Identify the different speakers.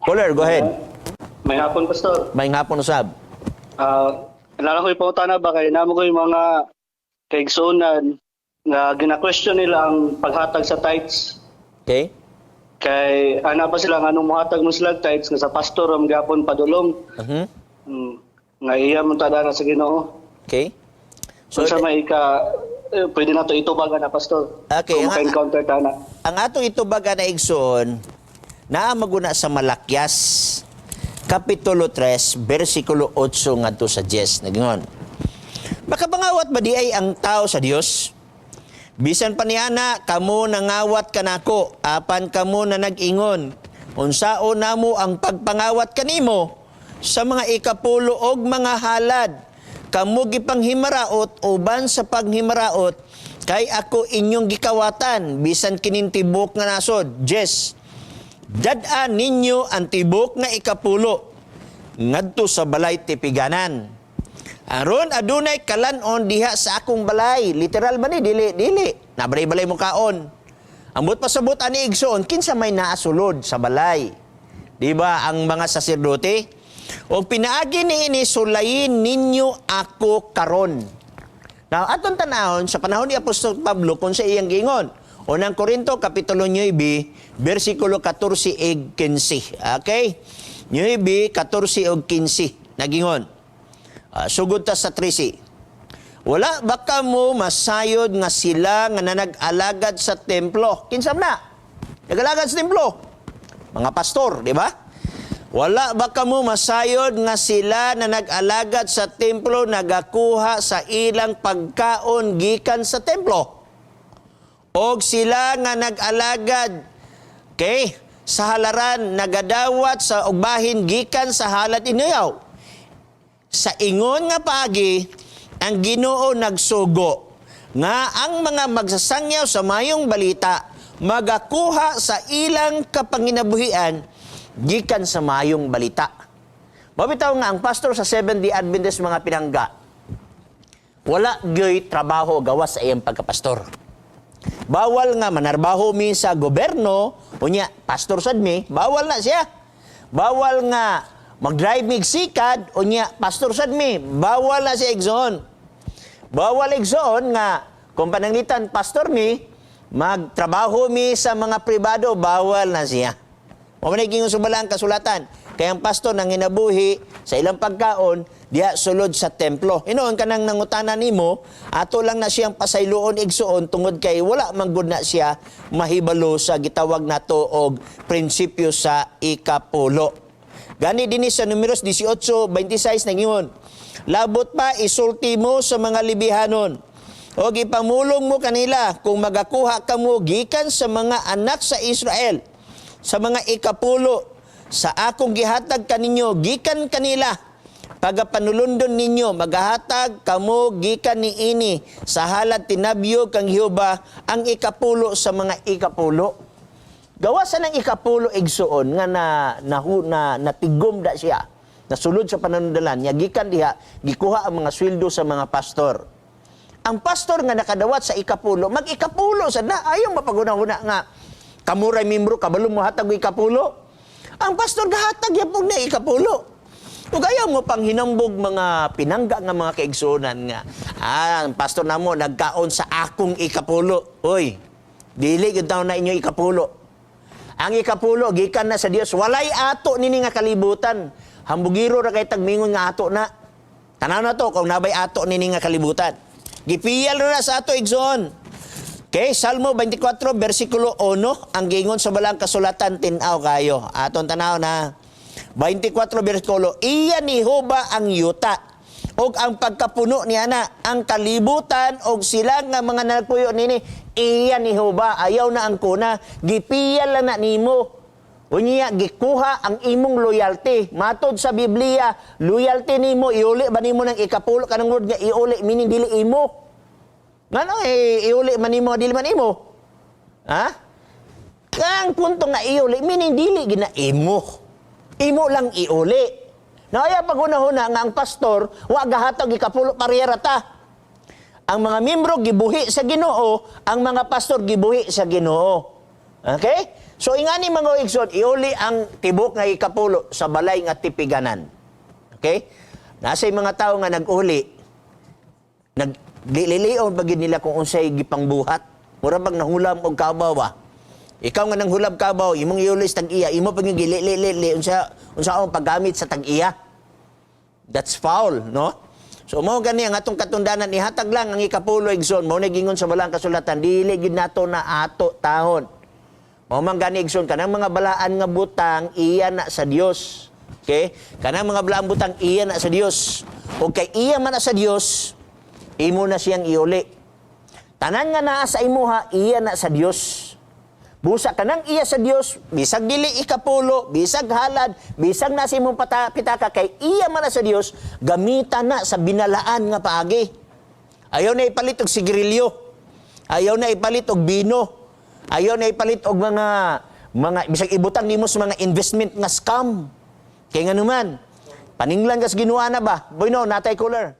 Speaker 1: Caller, go ahead.
Speaker 2: Maayong hapon, Pastor.
Speaker 1: Maayong hapon usab.
Speaker 2: Alala ko ipangutana ba kay namo ko yung mga kaigsuonan nga gina-question nila ang paghatag sa tithes.
Speaker 1: Okay?
Speaker 2: Kay ana pa sila nga anong mohatag mo sila tithes nga sa pastor ang gapon padulong. Nga iya mo tada na sa Ginoo.
Speaker 1: Okay?
Speaker 2: So,
Speaker 1: So,
Speaker 2: sa may ka eh, pwede na to itubag na, Pastor.
Speaker 1: Okay,
Speaker 2: kung maka-encounter ta na.
Speaker 1: Ang atong itubag na, igsoon, naa maguna sa Malakias Kapitulo 3 versikulo 8 ngadto sa 10, nagingon: "Makapangawat ba di ay ang tao sa Dios? Bisan pa niana kamo nangawat kanako. Apan kamo na nag-ingon, 'Unsaon namo ang pagpangawat kanimo? Sa mga ikapulo og mga halad. Kamo gipanghimaraot uban sa paghimaraot kay ako inyong gikawatan, bisan kining tibok nga nasod.' 10. Dad-a ninyo ang tibok nga ikapulo ngadto sa balay tipiganan. Aron adunay kalanon diha sa akong balay." Literal ba ni? Dili, dili. Nabalay-balay mo kaon. Ambot pasabot ani, igsoon, kinsa may naasulod sa balay? Di ba ang mga saserdote? "O pinaagi niini sulayin ninyo ako karon." Now, atong tanahon sa panahon ni Apostol Pablo kung sa iyang gingon. Unang Korinto, Kapitulo 9, versikulo 14 ug 15. Okay? 9, 14 ug 15. Nagingon. Sugod ta sa 13. "Wala ba kamo masayod nga sila nga nanag-alagad sa templo?" Kinsa man na? Nag-alagad sa templo. Mga pastor, di ba? "Wala ba kamo masayod nga sila na nag-alagad sa templo nagakuha sa ilang pagkaon gikan sa templo? Og sila nga nag-alagad, okay, sa halaran nagadawat sa ugbahin gikan sa halad inuyaw? Sa ingon nga paagi, ang Ginoo nagsugo nga ang mga magsasangyaw sa mayong balita magakuha sa ilang kapanginabuhian gikan sa mayong balita." Mabitaw nga ang pastor sa Seventh-day Adventist, mga pinangga, wala gyoy trabaho gawas sa iyang pagkapastor. Bawal nga manarbaho mi sa gobyerno, unya pastor sad mi, bawal na siya. Bawal nga mag-drive mig sikad, unya pastor sad mi, bawal na siya, igsoon. Bawal, igsoon, nga kung pananglitan pastor mi, magtrabaho mi sa mga pribado, bawal na siya. Mao man gingon sa balang kasulatan. Kaya ang pastor nang hinabuhi sa ilang pagkaon diha sulod sa templo. Hinuon kanang nangutana nimo, ato lang na siyang pasayloon, igsuon, tungod kay wala man gud na siya mahibalo sa gitawag nato og prinsipyo sa ikapulo. Gani dinhi sa Numeros 18:26 nangingon, "Labot pa, isulti mo sa mga Lebihanon o ipamulong mo kanila, kung magakuha kamo gikan sa mga anak sa Israel sa mga ikapulo sa akong gihatag kaninyo gikan kanila, pagapanulundon ninyo, magahatag kamo gikan niini sa halad tinabyo kang Jehova, ang ikapulo sa mga ikapulo." Gawasan ng ikapulo, igsuon, nga na na, na natigom da siya. Nasulod sa panundalan niya gikan diha gikuha ang mga sweldo sa mga pastor. Ang pastor nga nakadawat sa ikapulo, mag-ikapulo sad na. Ayaw mapaguna-huna nga kamuray membro kabalo mo hatag og ikapulo. Ang pastor gahatag yapon na ikapulo. Ug ayaw mo pang hinambog, mga pinangga nga mga kaigsuonan, nga ang pastor namo nagkaon sa akong ikapulo. Uy, dili gyud taon na inyo ikapulo. Ang ikapulo gikan na sa Dios. Walay ato nini nga kalibutan. Hambugiro ra kay tagmingon nga ato na. Tanaw na to kung nabay ato nini nga kalibutan. Gipiyal ra na sa ato, igsoon. Okay, Salmo 24 versikulo 1 ang gingon sa balang kasulatan, tin-aw kayo. Aton tanaw na. 24 versikulo, "Iya ni Jehova ang yuta og ang pagkapuno niya na, ang kalibutan og sila nga mga nagpuyo nini." Iya ni Jehova, ayaw na ang kuna, gipiyal lang na nimo. Unya gikuha ang imong loyalty. Matod sa Biblia, loyalty nimo iuli ba nimo ng ikapulo? Kanang word nga iuli, meaning dili imo. Ngano eh, iuli man nimo dili man imo? Ha? Kang punto nga iuli, meaning dili gina imo. Imo lang iuli. Na ayaw paghuna-huna nga ang pastor wa gahatag ikapulo, parehara ta. Ang mga membro gibuhi sa Ginoo, ang mga pastor gibuhi sa Ginoo. Okay? So ingani, mga igsoon, iuli ang tibok nga ikapulo sa balay nga tipiganan. Okay? Nasa mga tao nga nag-uli, naglilion ba gid nila kung unsay gipangbuhat? Mura bag nahulam og kabaw ba? Ikaw nga nanghulam kabaw, imong iuli sa tag-iya, imo pag gili-li-li unsa unsa ang paggamit sa tag-iya. That's foul, no? So mao gani ang atong katundanan, ihatag lang ang ikapulo, igsoon, mao ni gingon sa balang kasulatan, dili gid nato na ato tahon. Mao man gani, igsoon, kanang mga balaan nga butang iya na sa Dios. Okay? Kanang mga balaan butang iya na sa Dios. O kay iya man na sa Dios, imo na siyang iuli. Tanan nga naa sa imuha, iya na sa Dios. Busa kanang iya sa Dios, bisag dili ikapulo, bisag halad, bisag nasa imong pitaka kay iya man na sa Dios, gamitan na sa binalaan nga paagi. Ayaw na ipalit og sigarilyo. Ayaw na ipalit og bino. Ayaw na ipalit og mga bisag ibutang nimo sa mga investment nga scam. Kay nganuman, paninglan kas Ginoo na ba? Boy no, natay caller.